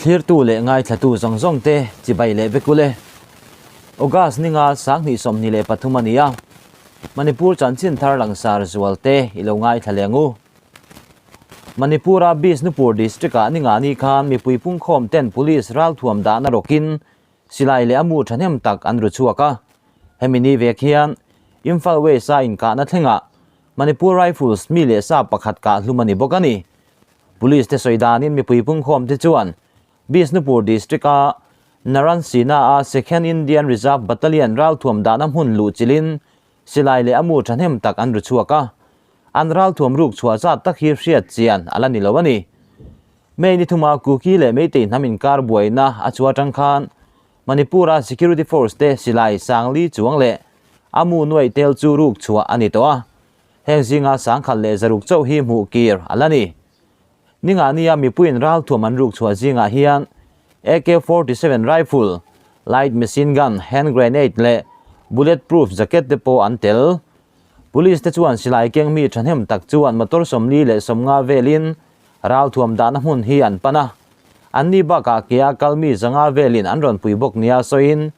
Thlirtu leh ngaithlatu zawng zawng te chibai leh vek ule. August ninga 2023 a ni a, Manipur chanchin thar langsar zual te i lo ngaithla leh ang u. Manipur-a Bishnupur district-ah ninga ni khan mipui pungkhawm ten police ralthuam dahna rawkin silai leh a mu thahnem tak an ru chhuak a. Hemi ni vek hian Imphal West-a inkahna thlengah Manipur Rifles mi leh sa pakhat kah hlum a ni bawk a ni. Police te sawi danin mipui pungkhawm te chuan Bishnupur district-a Naransina-a Second Indian Reserve Battalion ralthuam dahna hmun luh chilhin silai leh a mu thahnem tak an ru chhuak a. An ralthuam ruk chhuah zat tak hi hriat chian a la ni lo a ni. May ni thuma Kuki leh Meitei hnam inkar buaina a chhuah atang khan Manipur-a security force te silai sangli chuang leh a mu nuaih tel chu ruk chhuah a ni tawh a. Heng zinga sangkhat leh zaruk chauh hi hmuh kir a la ni. Ningahnia mipuiin ralthuam an ruk chhuah zingah hian AK-47 rifle, light machine gun, hand grenade leh bullet proof jacket te pawh an tel. Police te chuan silai keng mi thahnem tak chuan motor 45 velin ralthuam dahna hmun hi an pan a. Anni bakah kea kal mi 500 velin an rawn pui bawk nia sawiin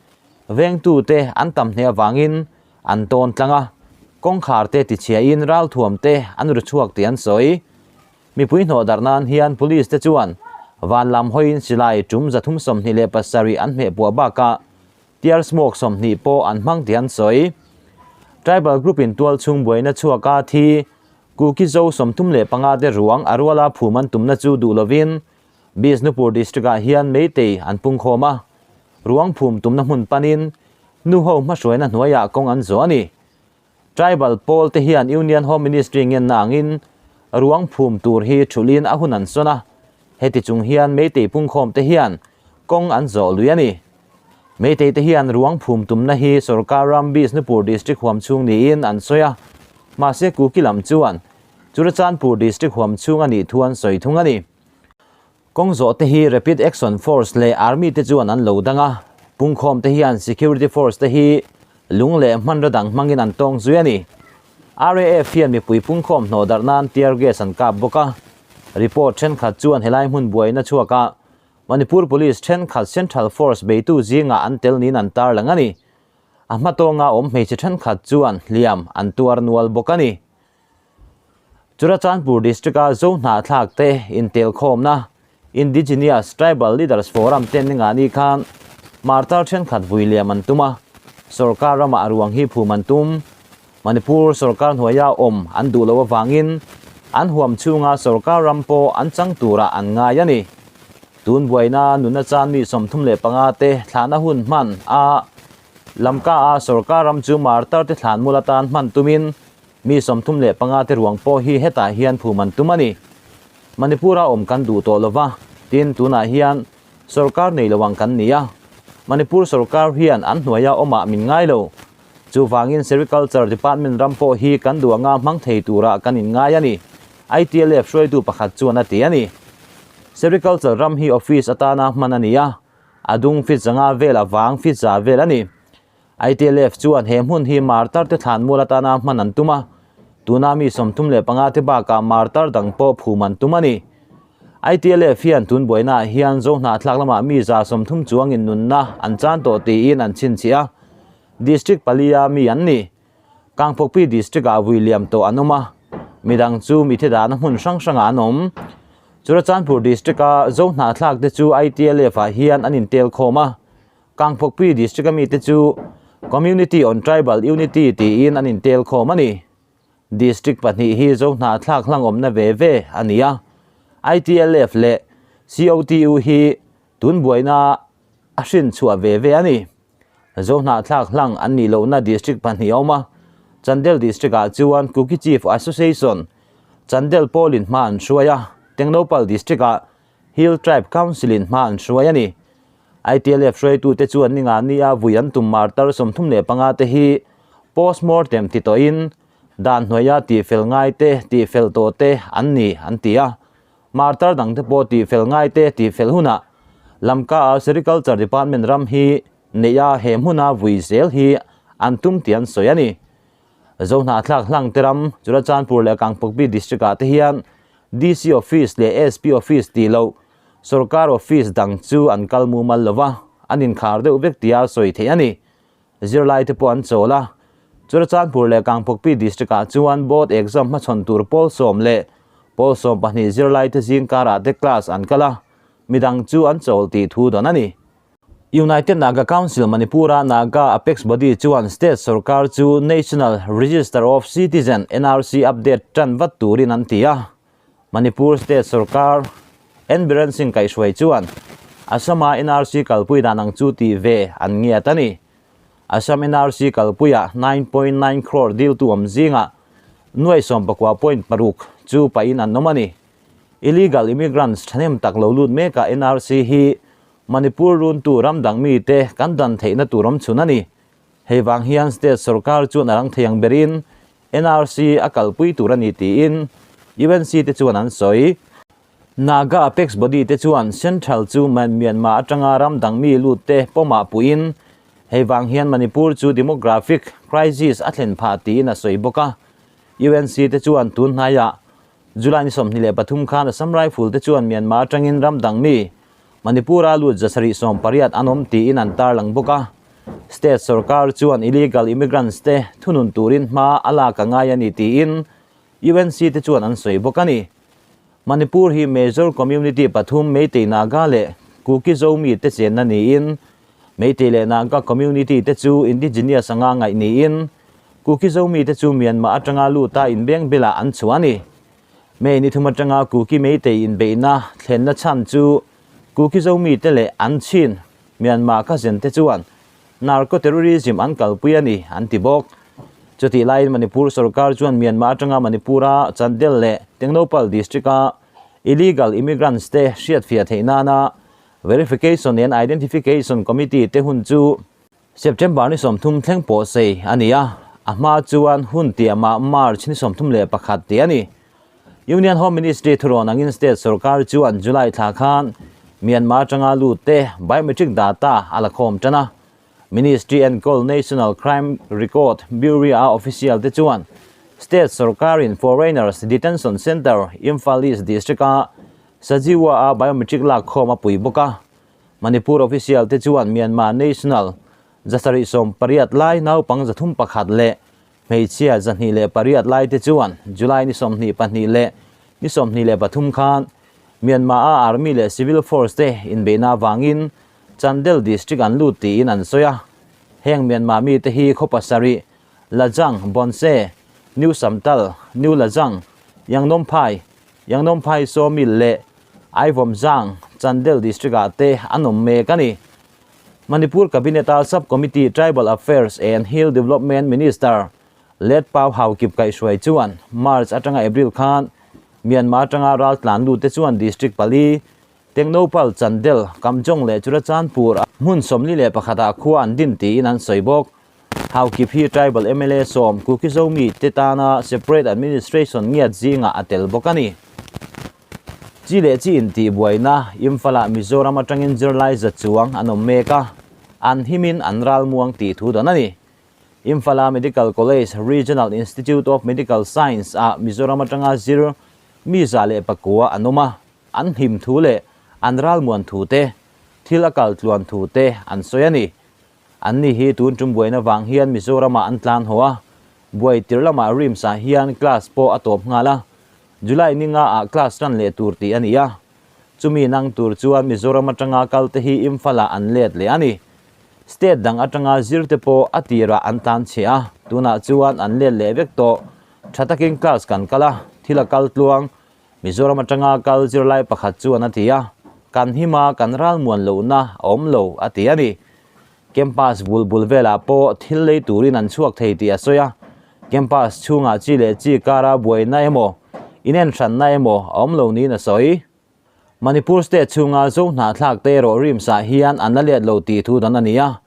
vengtute an tam hneh avangin an tawn tlang a, kawngkhar te tichhiain ralthuam te an ru chhuak tih an sawi. Mipui hnawh darh nan hian police te chuan van lam hawiin silai tum 327 an hmeh puah bakah tear smoke 20 pawh an hmang tih an sawi. Tribal group in tual chhung buaina chhuaka thi Kuki Zo 35 te ruang a ruala phum an tumna chu duh lovin Bishnupur district ah hian Meitei an pungkhawm a, ruang phum tumna hmun panin Nu ho hmahruaina hnuaiah kawng an zawh a ni. Tribal pawl te hian Union Home Ministry ngenna angin ruang phum tur hi thulhin a hun an sawn a, heti chung hian Meitei pungkhawm te hian kawng an zawh lui a ni. Meitei te hian ruang phum tumna hi sorkar ram Bishnupur district huam chhung niin an sawi a, mahse Kuki lam chuan Churachandpur district huam chhung a nih thu an sawi thung a ni. Kawng zawh te hi Rapid Action Force leh Army te chuan an lo dang a, pungkhawm te hian Security Force te hi lung leh hmanraw dang hmangin an tawng zui a ni. RAF hian mipui pungkhawm hnawh darh nan tear gas an kap bawk a. Report thenkhat chuan helai hmun buaina chhuakah Manipur Police thenkhat Central Force beitu zingah an tel niin an tarlang a ni. A hmatawnga awm hmeichhe thenkhat chuan hliam an tuar nual bawk a ni. Churachandpur District-a Zo hnahthlak te intelkhawmna Indigenous Tribal Leaders Forum te ninga ni khan martar thenkhat vui liam an tum a, sorkar ramah a ruang hi phum an tum. Manipur sorkar hnuaia awm an duh loh avangin an huam chhunga sorkar ram pawh an chang turah an ngai a ni. Tun buaina nuna chan mi 35 te thlahna hun hman a Lamka a sorkar ram chu martar te thlanmul atan hman tumin Mi 35 te ruang pawh hi hetah hian phum an tum a ni. Manipur-a awm kan duh tawh lova, tin tunah hian sorkar nei lo ang kan ni a. Manipur sorkar hian an hnuaia awmah min ngai lo. Chuvangin Sericulture Department ram pawh hi kan duh anga hmang thei turah kan inngai a ni, ITLF hruaitu pakhat chuan a ti a ni. Sericulture ram hi office atana hman a ni a, a dung fit 500 vel a vang fit 100 vel a ni. ITLF chuan he hmun hi martar te thlanmual atana hman an tum a, tuna mi 35 te bakah martar dang pawh phum an tum a ni. ITLF hian tun buainaah hian Zo hnahthlak lamah mi 130 chuangin nunna an chan tawh tiin an chhinchhiah a, District palia mi an ni. Kangpokpi District-ah vui liam tawh an awm a, midang chu mithe dahna hmun hrang hrangah an awm. Churachandpur District-a Zo hnahthlak te chu ITLF-ah hian an intel khawm a, Kangpokpi District a mite chu Community on Tribal Unity tiin an intel khawm a ni. District pahnih hi Zo hnahthlak hlang awmna ve ve a ni a. ITLF leh COTU hi tun buaina a hrin chhuah ve ve a ni. Zo hnahthlak hlang an nih lohna District pahnih a awm a. Chandel District ah chuan Kuki Chief Association Chandel pawlin hma an hruai a, Tengnoupal District ah Hill Tribe Council in hma an hruai a ni. ITLF hruaitute chuan ninga nia vui an tum martar 35 te hi postmortem ti tawhin dan hnuaia tihfel ngai te tihfel tawh te an ni an ti a. Martar dang te pawh tihfel ngai te tihfel hunah Lamka-a Sericulture Department ram hi neih a he hmuna vui zel hi an tum tih an sawi a ni. Zo hnahthlak hlang te ram Churachandpur leh Kangpokpi district ah te hian DC office leh SP office tih loh Sorkar office dang chu an kal mumal lo va, an inkhar deuh vek tia sawi theih a ni. Zirlaite pawh an chawl a. Churachandpur leh Kangpokpi District-ah chuan Board exam hmachhawn tur pawl sawm leh pawl 12 zirlaite zing karah te class an kal a, midang chu an chawl tih thu dawn a ni. United Naga Council Manipur-a Naga Apex Body chuan state sorkar chu National Register of Citizen, NRC, update tan vat turin an ti a. Manipur state sorkar N Biren Singh kaihhruai chuan Assam-a NRC kalpui dan ang chu tih ve an ngiat a ni. Assam NRC kalpuiah 9.9 crore diltu awm zingah nuai 19.6 chu pahin an awm a ni. Illegal immigrants thahnem tak lo lut mekah NRC hi Manipur runtu ram dang mite kan dan theihna tur awm chhun a ni. Hei vang hian state sorkar chuan a rang thei ang berin NRC a kalpui tur a ni tiin UNC te chuan an sawi. Naga Apex Body te chuan Central chu Myanmar atanga ram dang mi lut te pawmah puiin hei vang hian Manipur chu demographic crisis a thlen phah tiin a sawi bawk a. UNC te chuan tun hnaiah July ni 23 khan Assam Rifle te chuan Myanmar atangin ram dang mi Manipur-a lut 780 an awm tiin an tarlang bawk a. State sorkar chuan illegal immigrants te thunun turin hma a lak a ngai a ni tiin UNC te chuan an sawi bawk a ni. Manipur hi major community pathum Meitei Naga leh Kuki Zomi te chenna niin Meitei leh Naga community te chu indigenous anga ngaih niin Kuki Zomi te chu Myanmar atanga luta inbeng belah an chhuah a ni. May ni thum atanga Kuki Meitei inbeihna thlenna chhan chu Kuki Zomi te leh an chin Myanmar cousin te chuan narco terrorism an kalpui a ni an ti bawk. Chutih laiin Manipur sorkar chuan Myanmar atanga Manipur-a Chandel leh Tengnoupal district-a illegal immigrants te hriatfiah theih nana Verification and Identification Committee te hun chu September ni 30 thleng pawh sei a ni a, a hma chuan hun tiamah March ni 31 tih a ni. Union Home Ministry thurawn angin state sorkar chuan July thla khan Myanmar atanga lut te biometric data a la khawm tan a. Ministry enkawl National Crime Record Bureau-a official te chuan state sorkarin Foreigners Detention Centre, Imphal East District-a Sajiwa-a biometric lak khawm a pui bawk a. Manipur official te chuan Myanmar national 780 lai naupang 301 leh hmeichhia 208 lai te chuan July ni 22 leh ni 23 khan Myanmar-a army leh civil force te inbeihna avangin Chandel district an lut tiin an sawi a. Heng Myanmar mite hi khaw pasarih Lajang, Bonse, New Samtal, New Lajang, Yangnomphai, Yangnomphai Sawmill leh Aivawmzang, Chandel district-ah te an awm mek a ni. Manipur Cabinet-a Sub-Committee Tribal Affairs and Hill Development Minister Letpau Haokip kaihhruai chuan March atanga April khan Myanmar atanga raltlan lute chuan district pali, Tengnoupal, Chandel, Kamjong leh Churachandpur-ah hmun 41-ah khua an din tiin an sawi bawk. Haokip hi Tribal mla sawm Kuki Zomi te tana Separate Administration ngiat zingah a tel bawk a ni. Chi leh chi intih buaina Imphal-ah Mizoram atangin zirlai za chuang an awm mek a, an himin an ralmuang tih thu dawn a ni. Imphal-a Medical College Regional Institute of Medical Science-ah Mizoram atanga zir mi 109 an awm a, an him thu leh an ralmuan thu te, thil a kal tluan thu te an sawi a ni. Anni hi tun tum buaina vang hian Mizoramah an tlan haw a, buai tir lamah RIMS-ah hian class pawh a tawp nghal a, July ni nga ah class tan leh tur tih a ni a, chumi nang tur chuan Mizoram atanga kal te hi Imphal-ah an let leh a ni. State dang atanga zir te pawh a tirah an tlan chhe a, tunah chuan an let leh vek tawh. Tha takin class kan kal a, thil a kal tluang. Mizoram atanga kal zirlai pakhat chuan a ti a, kan him a, kan ralmuan lohna a awm lo a ti a ni. Campus bul bul velah pawh thil lei turin an chhuak thei tih a sawi a, campus chhungah chi leh chi kara buaina emaw, inenhranna emaw a awm lo niin a sawi. Manipur state chhunga Zo hnahthlak te erawh RIMS-ah hian an la let lo tih thu dan a ni a,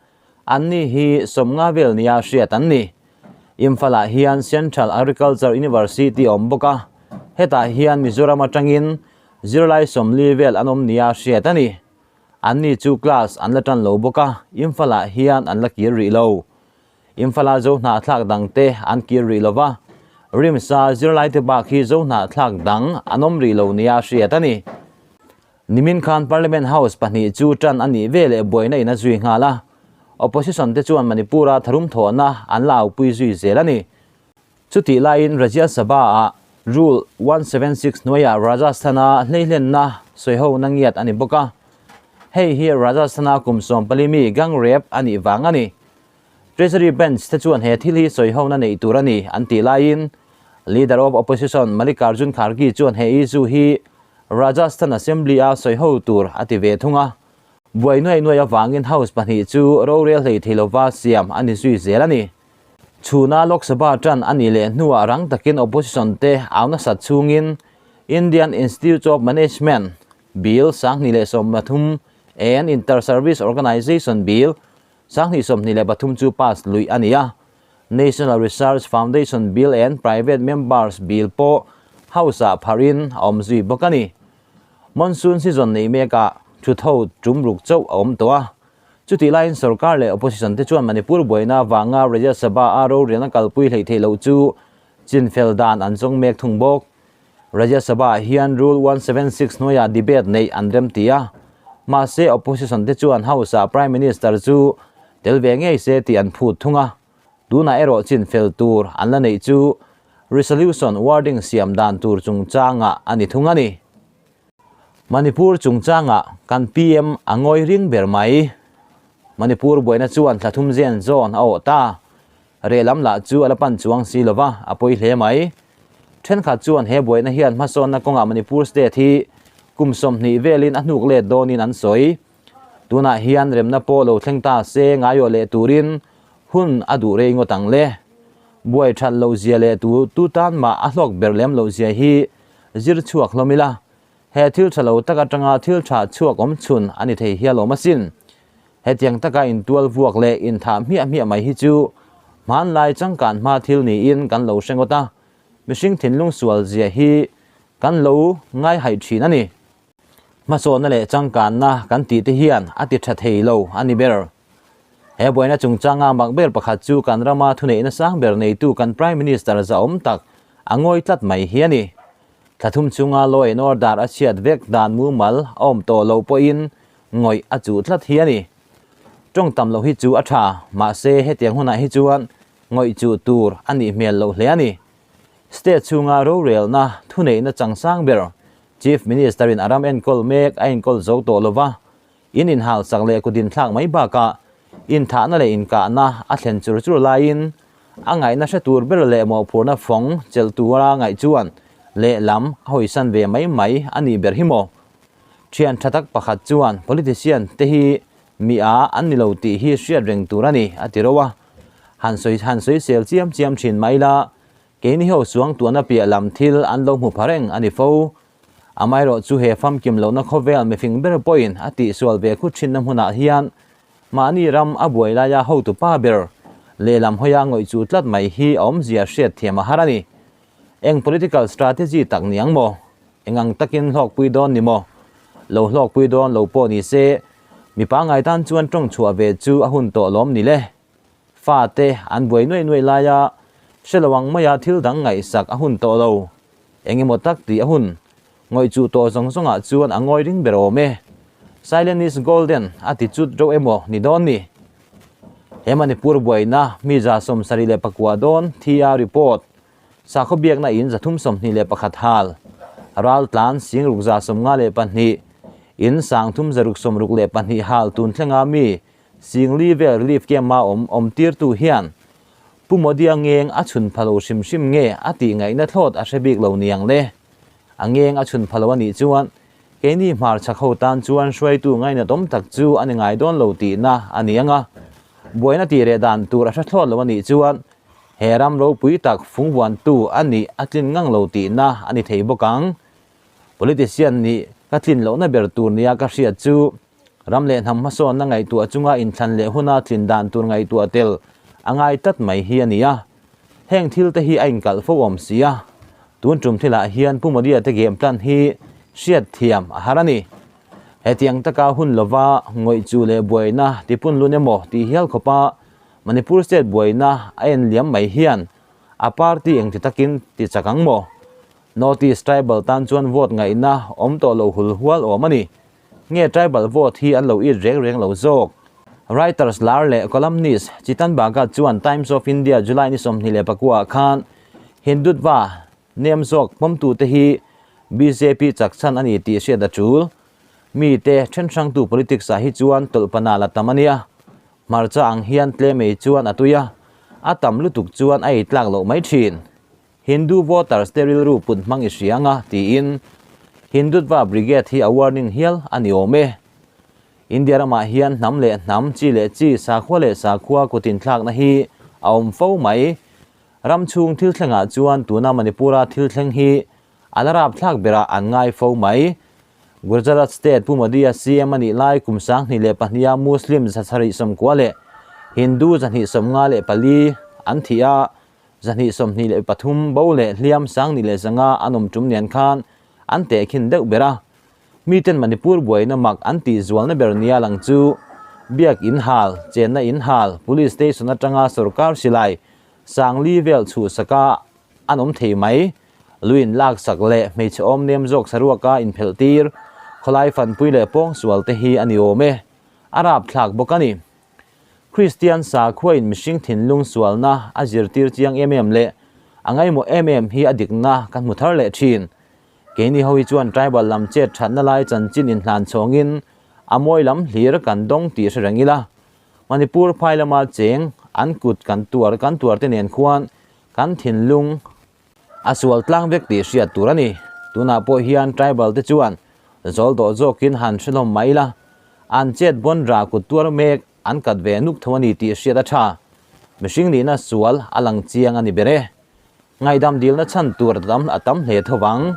anni hi sawmnga vel nia hriat an ni. Imphal-ah hian Central Agriculture University a awm bawk a, hetah hian Mizoram atangin zirlai 40 vel an awm nia hriat a ni. Anni chu class an la tan lo bawk a, Imphal-ah hian an la kir rih lo. Imphal-a Zo hnahthlak dangte an kir rih lo va, RIMS-a zirlaite bak hi Zo hnahthlak dang an awm rih lo nia hriat a ni. Nimin khan Parliament House pahnih chu tan a nih veleh buaina in a zui nghal a, Opposition te chuan Manipur-a tharum thawhna an la aupui zui zel a ni. Chutih laiin Rajya Sabha-ah Rule 176 hnuaiah Rajasthan-a hleihlenna sawihona ngiat a ni bawk a. Hei hi Rajasthan-a kum 14 mi gang rape a nih vang a ni. Treasury Bench te chuan he thil hi sawihona neih tur a ni an tih laiin Leader of Opposition Mallikarjun Kharge chuan he issue hi Rajasthan Assembly-a sawiho tur a ti ve thung a. Buai nuai nuai avangin House pahnih chu rorel hlei thei lova siam a ni zui zel a ni. Chhuna Lok Sabha tan a nih leh hnuah rang takin Opposition te au nasat chungin Indian Institute of Management Bill 2013 and Inter-Service Organisation Bill 2023 chu pass luih a ni a. National Research Foundation Bill and Private Members Bill pawh House-ah pharin a awm zui bawk a ni. Monsoon season nei mekah thutho tum ruk chauh a awm tawh a. Chutih laiin sorkar leh opposition te chuan Manipur buaina vanga Rajya Sabha-a rorelna kalpui hleih theih loh chu chinfel dan an zawng mek thung bawk. Rajya Sabha-ah hian Rule 176 hnuaiah debate neih an rem ti a, mahse opposition te chuan House-ah Prime Minister chu tel ve ngei se tih an phut thung a, tunah erawh chinfel tur an la neih chu resolution wording siam dan tur chungchangah a ni thung a ni. Manipur chungchangah kan PM a ngawi ring ber mai. Manipur buaina chuan thla thum zen zawn a awh ta. Rehlam lah chu a la pan chuang si lo va, a pawi hle mai. Thenkhat chuan he buaina hian hmasawnna kawngah Manipur state hi kum 20 velin a hnuk let dawnin an sawi. Tunah hian remna pawh lo thleng ta se ngaiawh leh turin hun a duh rei ngawt ang le. Buai that loh zia leh tu tu tan mah a hlawk ber lem loh zia hi zir chhuak hlawm ila, he thil tha lo tak atanga thil tha chhuak awm chhun a ni thei hial awm asin. Hetiang taka intual vuak leh inthah hmiah hmiah mai hi chu hmanlai changkan hma thil niin kan lo hre ngawt a, mihring thinlung sual zia hi kan lo ngaihaih thin a ni. Hmasawnna leh changkanna kan tih te hian a ti tha thei lo a ni ber. He buaina chungchanga mak ber pakhat chu kan rama thuneihna sang ber neitu kan Prime Minister zahawm tak a ngawi tlat mai hi a ni. Thla thum chunga law and order a chhiat vek dan mumal a awm tawh loh pawhin ngawih a chuh tlat hi a ni. Tawng tam loh hi chu a tha, mahse hetiang hunah hi chuan ngawih chuh tur a nih hmel loh hle a ni. State chhunga rorelna thuneihna changsang ber Chief Minister in a ram enkawl mek a enkawl zo tawh lova, In inhal sak leh kut inthlak mai bakah inthahna leh inkahna a thlen chur chur laiin a ngaihna hre tur ber leh mawhphurhna fawng chelh tura ngaih chuan lehlam a hawisan ve mai mai a nih ber hi maw? Thian tha tak pakhat chuan politician te hi mi a an ni lo tih hi hriat reng tur a ni a ti ro a, han sawi han sawisel chiam chiam thin mai la, keini ho suangtuahna piah lam thil an lo hmu pha reng a ni fo. Amaherawh chu he famkim lohna khawvel mifing ber pawhin a tihsual ve khut thinna hmunah hian mahni ram a buai laia hotu pa ber lehlam hawia ngawih chu tlat mai hi a awmzia hriat thiam a har a ni. Eng political strategy tak ni ang maw? Eng ang takin hlawkpui dawn ni maw? Lo hlawkpui dawn lo pawh ni se, mi pangngai tan chuan tawng chhuah ve chu a hun tawh lawm ni le? Fate an buai nuai nuai laia hre lo ang maia thil dang ngaihsak a hun tawh lo. Eng emaw tak tih a hun. Ngawih chuh tawh zawng zawngah chuan a ngawi ring ber awm e. Silent is golden a ti chut reuh emaw ni dawn ni? He Manipur buaina mi 74 dawn thi a report. Sakhaw biakna in 321 hal. Ral tlan 6,052 in 362 hal tun thlenga mi Singli vel relief camp a awm awm tirtu hian Pu Modi-a ngeng a chhun pha lo hrim hrim nge a tih ngaihna thlawt a hre bik lo niang le. A ngeng a chhun pha lo a nih chuan keini hmarchhak ho tan chuan hruaitu ngainatawm tak chu a ni ngai dawn lo tihna a ni ang a. Buaina tih reh dan tur a hre thlawt lo a nih chuan he ram ropui tak fungvuantu a nih a tlin ngang lo tihna a ni thei bawk ang. Politician nih ka tlin lohna ber tur nia ka hriat chu Ram leh hnam hmasawnna ngaihtuah chunga inthlan leh huna tlin dan tur ngaihtuah tel a ngai tlat mai hi a ni a. Heng thil te hi a inkalh fo awm si a. Tun tum thilah hian Pu Modi-a te game plan hi hriat thiam a har a ni. Hetiang taka hun lova ngawih chu leh buaina tipun lun emaw tih hial khawpa Manipur state buaina a en liam mai hian a party engti takin ti chak ang maw? North East tribal tan chuan vote ngaihna awm tawh lo hul hual awm a ni. Nge tribal vote hi an lo it reng reng lo zawk? Writers lar leh columnist Chetan Bhagat chuan Times of India July ni 24 ah khan Hindutva nem zawk pawmtute hi bjp chak chhan a ni tih hriat a tul. Mite then hrangtu politics ah hi chuan tawlhpana la tam a nia. Hmarcha ang hian tlem ei chuan a tui a, a tam lutuk chuan a ei tlak loh mai thin. Hindu voters te rilru put hmang i hria anga tiin Hindutva Brigade hi a warning hial a ni awm e. India ramah hian hnam leh hnam, chi leh chi, sakhua leh sakhua kut inthlakna hi a awm fo mai. Ram chhung thil thlengah chuan tuna Manipur-a thil thleng hi a la rapthlak berah an ngai fo mai. Gujarat State Pu Modi-a CM a nih lai kum 2002-a Muslim 790 leh Hindu 294 an thih a, 223 bo leh hliam 1500 an awm tum nen khan an tehkhin deuh ber a. Miten Manipur buaina mak an tih zualna ber nia lang chu Biak in hal, chenna in hal, Police Station atanga sorkar silai sangli vel chhuhsaka an awm thei mai. Luin laksak leh hmeichhe awm nem zawk saruaka inphelh tir, khawlai fanpui leh pawngsual te hi a ni awm e. A rapthlak bawk a ni. Kristian sakhuain mihring thinlung sualna a zirtir chiang em em leh a ngaimawh em em hi a dikna kan hmu thar leh thin. Keini ho hi chuan tribal lam chet thatna lai chanchin inhlan chhawngin a mawi lam hlir kan dawng tih hre reng ila. Manipur phai lama cheng an kut kan tuar kan tuar te nen khuan kan thinlung a sual tlang vek tih hriat tur a ni. Tunah pawh hian tribal te chuan zawl dawh zawkin han hre hlawm mai ila, an chet bawn ra kut tuar mek an kat ve nuk tho a ni tih hriat a tha. Mihring nihna sual a lang chiang a ni ber e. Ngaihdam dilna chhan tur a tam hle tho vang.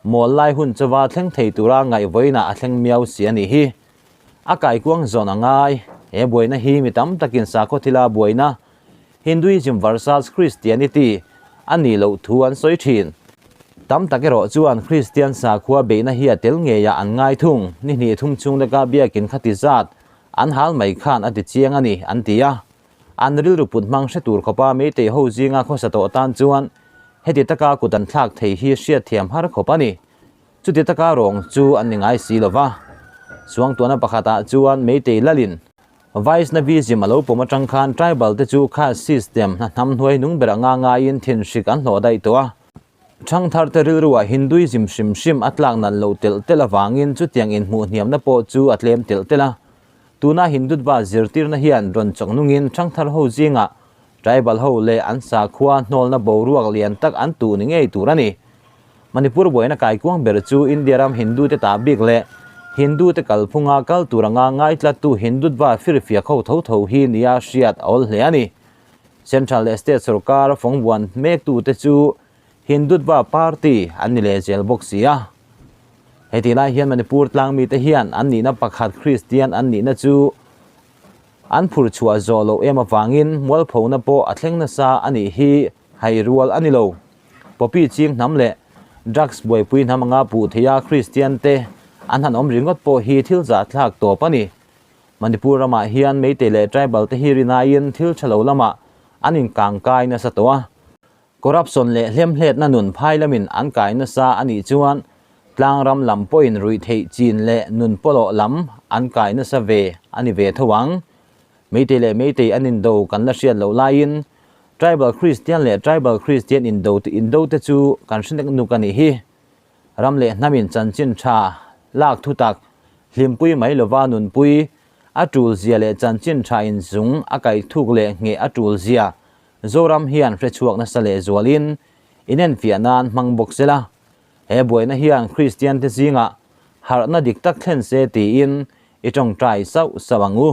Mawl lai hun chawa thleng thei tura ngaihvawiinah a thleng miau si a nih hi. A kaikuang zawn a ngai. He buaina hi mi tam takin sakhaw thila buaina Hinduism versus Christianity a nih loh thu an sawi thin. Tam tak erawh chuan Kristian sakhua beihna hi a tel ngeiah an ngai thung. Ni hnih thum chung leka biakin khati zat an hal mai khan a ti chiang a ni, an ti a. An rilru put hmang hre tur khawpa Meitei ho zinga khawsa tawh tan chuan heti taka kut an thlak thei hi hriatthiam har khawp a ni. Chuti taka rawng chu an ni ngai si lo va. Suangtuahna pakhatah chuan Meitei lalin Vaishnavism a lo pawm atang khan tribal te chu caste system hna hnam hnuai nung ber anga ngaiin thinhrik an hlawh daih tawh a. Thangthar te rilruah Hinduism hrim hrim a tlak nalh loh telh telh avangin chutiang inhmuh hniamna pawh chu a tlem telh telh a. Tuna Hindutva zirtirna hian rawn chawk nungin thangthar ho zingah tribal ho leh an sakhua hnawlna boruak lian tak an tuh ni ngei tur a ni. Manipur buaina kaikuang ber chu India ram Hindu te tah bik leh Hindu te kalphunga kal tur anga ngaitlattu Hindutva firfiak ho tho tho hi nia hriat a awl hle a ni. Central leh State sorkar fawngbuan mektu te chu Hindutva party an ni leh zel bawk si a. Heti lai hian Manipur tlangmi te hian an nihna pakhat Kristian an nihna chu an phur chhuah zawh loh em avangin mualphona pawh a thleng nasa a nih hi hai rual a ni lo. Poppy ching hnam leh drugs buaipui hnam anga puh theia Kristian te an han awm ringawt pawh hi thil zahthlak tawp a ni. Manipur ramah hian Meitei leh tribal te hi rinaiin thil tha lo lamah an inkangkai nasa tawh a. Corruption leh hlemhletna nun phai lamin an kai nasa a nih chuan tlangram lam pawhin ruih theih chin leh nun pawlawh lam an kai nasa ve a ni ve tho ang. Meitei leh Meitei an indo kan la hriat loh laiin Tribal Christian leh Tribal Christian indo indo te chu kan hre nek nuk a nih hi. Ram leh hnamin chanchin tha lak thutak hlimpui mai lova nunpui a tul zia leh chanchin tha inzung a kaihthuk leh ngheh a tul zia Zoram hian hrechhuak nasa leh zualin inenfiah nan hmang bawk sela. He buaina hian Kristian te zingah harhna dik tak thlen se tiin i tawngtai sauh sauh ang u.